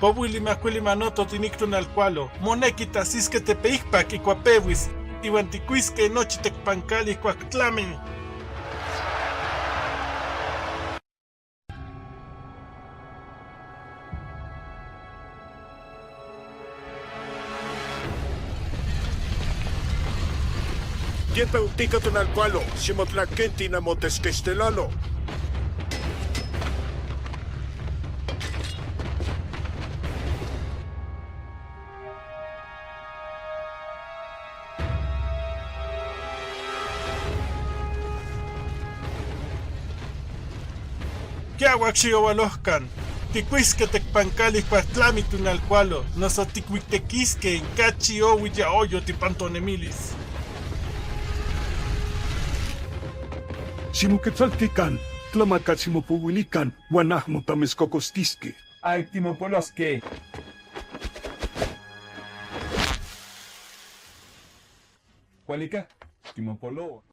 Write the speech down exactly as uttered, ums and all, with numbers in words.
Powili makuili manoto tinik tonalkualo. Moneki tajsiskej tepeijpak ijkuak peuis, iuan tikuiskej nochi tekpankali ijkuak tlami. Ye peutika tonalkualo, ximotlakenti namoteskextelalo. Kiauak, xioualojkan. Tikuiskej tekpankali ijkuak tlami tonalkualo, noso tikuitekiskej kachi owi ya oyot ipan tonemilis. Ximoketsaltikan, tlamakatl ximopouilikan, uan ahmo tameskokostiskej. Aik timopoloskej. Kualika, timopoloua.